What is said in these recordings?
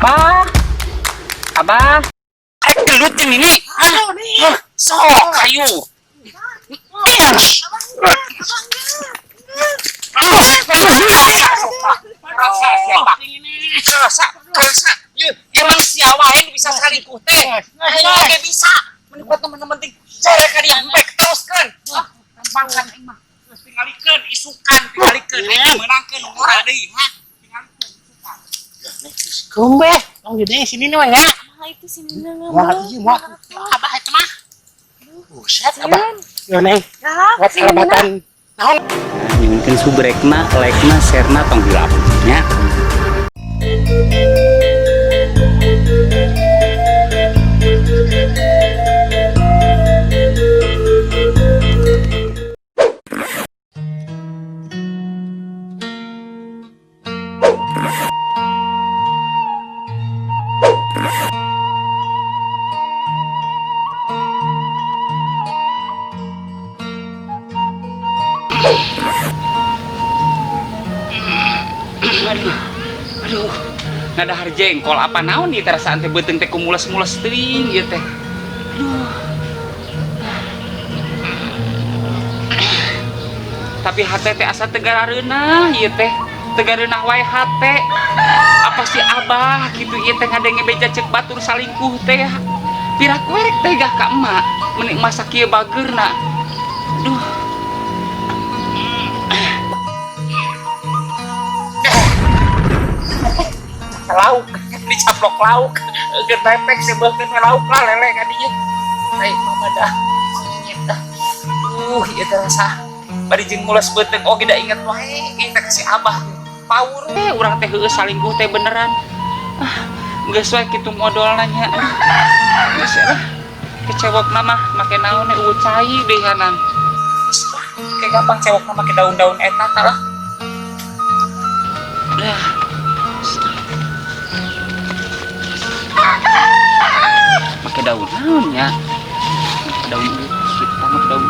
Abah. Abah. Arek gelut jeung nini. Hah? Hah? Sok hayu. Rasa siapa? Rasa, rasa. Yeuh, emang sia wae nu bisa salingkuh teh. Aing oge bisa. Mun kuat teman-teman ting. Jere ka dieu pek teruskeun. Ah, gampang aing mah. Geus tingalikeun isukan, tingalikeun aing meunangkeun ngora deui, ha. Tingalikeun isukan. Kumbe, oh gede sini nih mah ya. Mah itu sini na. Wah, iya mah. Abah itu mah. Buset, abah. Yo neng, buat kalebatan. Naon? Nyuhunkeun subrekna, like-na, share-na tong hilap nya. Aduh, aduh, ngadahar jengkol apa naon ieu teh rasaan teh beuteung teh kumules-mules teuing ieu teh. Aduh. Tapi hate teh asa teu garareunah ieu teh. Teu gareunah wae hate. Apa si Abah kitu ieu teh ngadenge beja ceuk batur salingkuh teh. Piraku we rek tegah ka emak meuni masa kieu bageurna. Aduh. Lauk dicaplok lauk keur tepek sebeukeun we lauk lah lele ka dieu. Ai mama dah. Dah. Ieu teh rasa bari jeung mules beuteung oge da inget wae ieu teh ka si Abah. Paur we urang teh heueuh salingkuh teh beneran. Ah, geus we kitu modolna nya. Geus lah. Kecewokna mah make naon we eueuh cai deui hanan. Geus lah, kayak gampang cewokna make daun-daun eta tah lah. Dah. Make daun naon nya? Make daun ieu, kita make daun.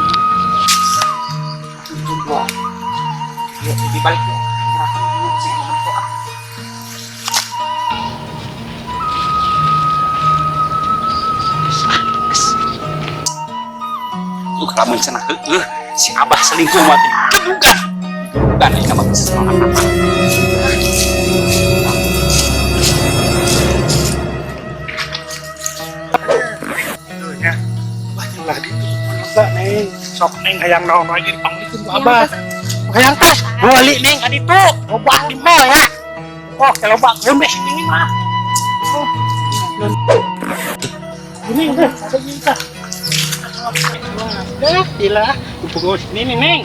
Yuk, dibalik yuk. Lamun cenah heueuh si Abah selingkuh mah digebugan. Digebugan aing mah geus semangat apa. Ya. Wah, lah gitu. Abah neng, sok neng hayang naon wae dipanggilkeun ku Abah. Hayang tas, meuli neng ka ditu. Loba di mall ya. Oh, loba geun we sini mah. Ini udah, ada ini tah. Dah, gila. Pukul sini nih, Neng.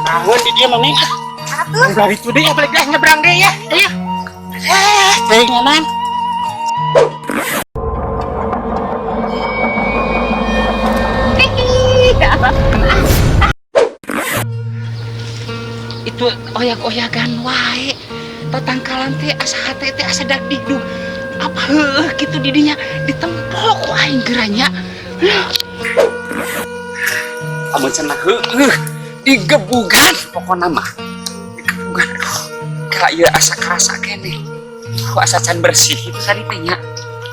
Bangun di dia mah, Neng. Udah itu deh, ya balik deh, nyebrang deh ya. Ayo. Pengenan. Itu oyak-oyakan wae. Tatangkalan teh asa hate teh asa dagdikduk. Apa heueuh kitu didinya ditempok ku aing geuranya. Amun cenah heueuh digebugan pokona mah. Digebugan. Aduh, kala ieu asa karasa keneh. Ku asa can bersih itu tadi teh nya.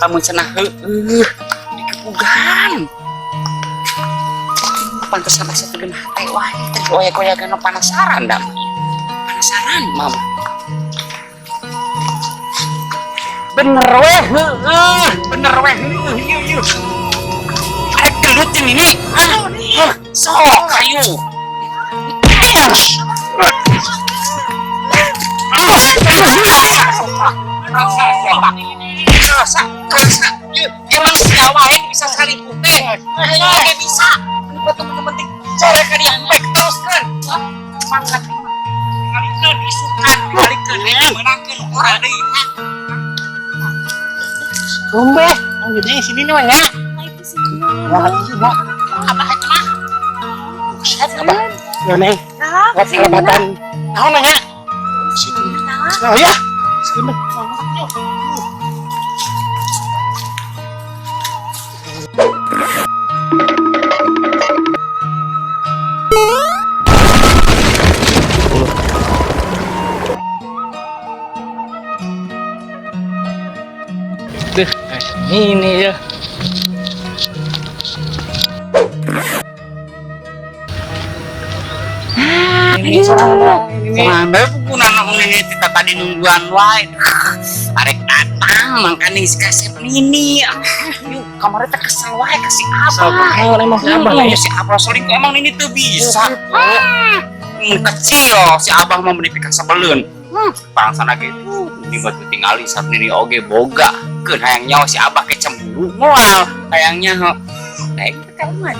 Lamun cenah heueuh digebugan. Pantesan asa teu geunah teh wae teh oyak-oyakan penasaran dah. Penasaran mama. Bener weh, heueuh, bener weh, heueuh, ieu ieu. Arek gelut jeung nini. Hah? Hah? Sok hayu. Rasa siapa? Rasa, rasa. Emang sia wae bisa salingkuh teh. Aing oge bisa. Mun teman-teman ting jere ka dieu pek teruskeun. Semangat tingalikeun isukan, tingalikeun aing meunangkeun ngora deui. Kumbe, oh gede sini nih mah ya. Mah itu sini na. Wah, iya mah. Abah itu mah. Buset, abah. Yo neng, buat kalebatan. Naon nya? Situ. Oh ya. Sini. Ini ya. Ini sorangan pukuna ini kita tadi nungguan wae. Arek datang makanya si kasep nini. Yuk kamarnya teh kesel wae ka si Abah. Emang si Abah Ya si Abah selingkuh emang ini tuh bisa. Kecil si Abah mau menipi kasebeleun. Bangsana gitu. Ini batu tingali saat nini oge boga. Keun hayang nyawa si Abah ke cemburu moal hayangnya. Nah, itu kan mah.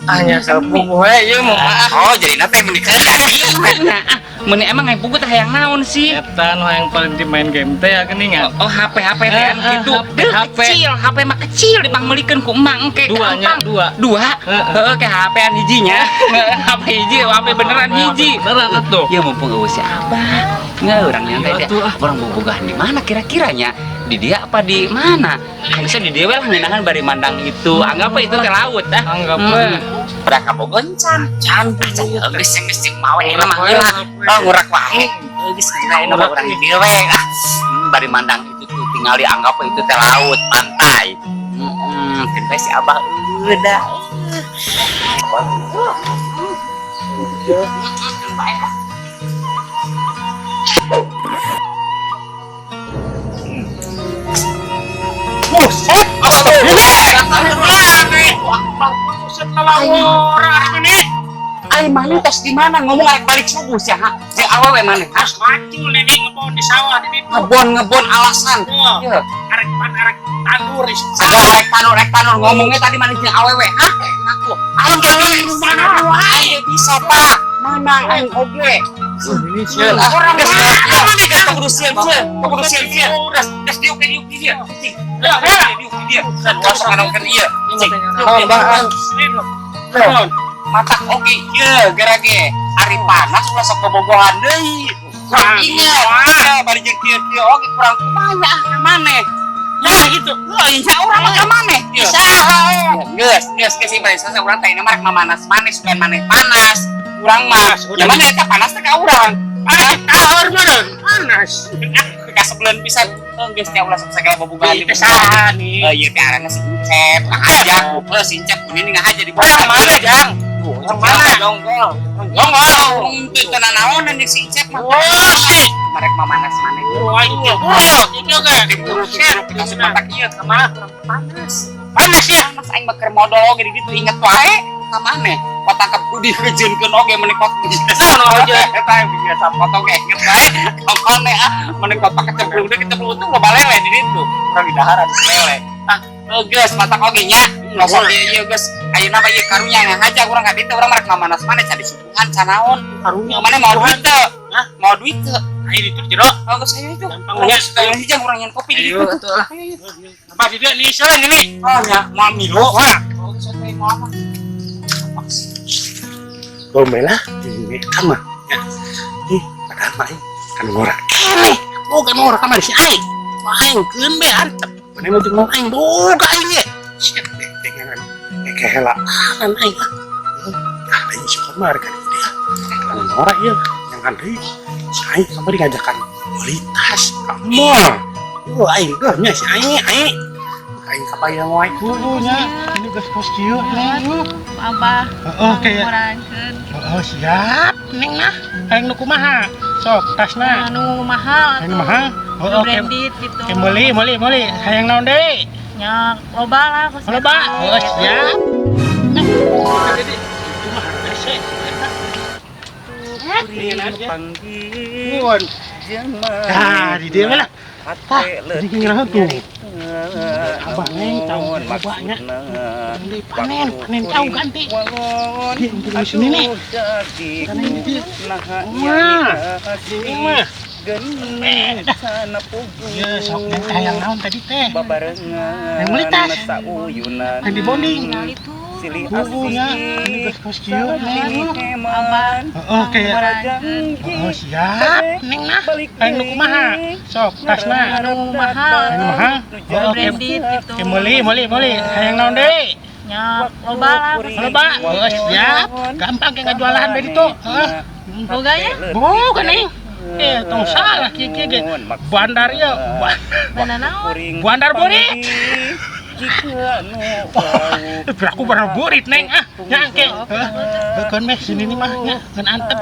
Hanya sepupu we ieu mah. Oh, jadi nate menikah. Mun emang yang pugu teh hayang naon sih? Eta nu yang paling dimain game teh ya geuning. Oh, HP HP teh anu gitu. HP, HP. Kecil, HP mah kecil dipangmeulikeun ku emang engke Dua nya, gampang. dua. Dua? Heeh, ke HP-an hijinya. HP hiji, HP beneran hiji. Beneran atuh. Ya mumpung eueuh si Abah. Nggak urang nyantai Iya, deh. atuh, ah. Urang bobogohan di mana kira-kiranya? Di dia apa di mana? Bisa di dia we lah ngeunangan bari mandang itu. Anggap we itu teh laut ah. Anggap we. Pada kabogohan can can can geus geus cing mawe enak mah heula. Oh ngurak wae. Geus kira enak mah urang di dieu we ah. Bari mandang itu tuh tinggal dianggap we itu teh laut pantai. Heeh, teh si Abah udah. Buset. Buset lalawora ini. Ai mana tos di mana ngomong arek balik subuh sia ha. Jeung awewe maneh ha. Macul ini ngebon di sawah di situ. Ngebon-ngebon alasan. Iya. Arek pan arek tandur. Sagala rek tanur ngomongnya tadi maneh jeung awewe ha. Ngaku. Aing ge mana wae bisa tah. Menang aing oge. Ini sieun. Orang mana nih geus kudu sieun sieun. Kudu sieun sieun. Geus geus diuk diuk di dia. Cing. Diuk di dia. Kosong nganaonkeun ieu. Cing. Naon, Matak oge ieu gara ge ari panas ulah sok bobogohan deui. Kurang inget. Ya bari jeung kieu-kieu oge kurang kumaha ah ka maneh. Nah gitu. Heuh, nya urang mah ka maneh. Saha. Geus, geus geus ieu bari sasa urang teh mah rek mamanas maneh supaya maneh panas. Urang mah, ya maneh eta panas teh ka urang. Panas tahur mana? Panas. Kasebeleun pisan. Geus nya ulah sok sagala bobogohan Itu saha nih. Ieu teh aranna si Incep, ngahaja. Heuh, si Incep ini ngahaja di Orang mana, Jang? Orang mana? Jonggol. Jonggol. Teu teu nanaonan jeung si Incep mah. Wah, sih. Marek mamanas maneh. Wah, itu. Wah, itu kan. Diburu diburu matak ieu ka mana kurang panas. Panas ya. Panas aing mah keur modol oge di ditu inget wae ka maneh. Patangkep ku dikejeunkeun oge meuni kot. Naon oge? Eta yang biasa foto ge inget wae ka maneh ah meuni kotak kecemplung deui kecemplung untung loba lele di ditu. Urang di daharan lele. Ah, geus matak oge nya. Sok ieu ieu geus ayeuna mah ieu karunya ngahaja urang ka ditu urang rek mamanas maneh can disuguhan can naon. Karunya Maneh mau duit teu? Hah? Mau duit teu? Ayo itu jero. Oh, geus ayo itu. Gampang nya. Ayo hijang urang nyen kopi di Ayo ditu. atuh lah. Apa di dia nih selang ini? Oh nya, moal milu. Wah. Oh, geus atuh moal mah. Gomela ini kan mah. Ya. Ih, padahal mah aing kan ngora keneh. Boga ngora kamari si aing. Wah, aing keun be antep. Mana mau jeung aing boga aing ye. Siap deh dengan kehelaan aing ah. Ah, aing suka mah rek dia. Kan ngora ieu jangan deui. Si aing kamari ngajakan beli tas ka mall. Wah, aing geuh nya si aing aing. Aing kabayang wae nya. Ini geus kos kieu neng. Abah. Heeh, kayak Ngurangkeun. Oh siap, neng nah. Hayang nu kumaha? Sok tasna. Anu mahal Hayang nu mahal? Anu Oh, oke. branded gitu. Oke, meuli, meuli, meuli. Hayang naon deui? Nya loba lah kosmetik. Loba. Oh, siap. Nah, jadi itu mah hese. Nuhun. Nah, di dieu lah. Tah, jadi ngirahan tuh. Abah neng tahu abahnya. Deui panen, panen tahu ganti. Dia untuk di sini nih. Karena ini dia. Wah, ini mah. Ya, sok neng hayang naon tadi teh. Yang beli tas. Yang di bonding. Tinggal itu. Bubunya, ini geus kos kieu neng. Abah. Heeh, kayak Ngurangkeun. Oh, siap, neng nah. Hayang nu kumaha? Sok tasna. Anu mahal. Hayang nu mahal? Anu Oh, oke. branded gitu. Oke, meuli, meuli, meuli. Hayang naon deui? Nya loba lah. Loba. Oh, siap. Gampang kayak ngajualan bae ditu. Heeh. Boga ya? Boga neng. Eh, tong salah kieu kieu ge. Bandar ya, Bandar naon? Bandar burit. Aku bandar burit, Neng, ah. Nya engke. Heuh, keun meh sini nih mah nya, ngan antep.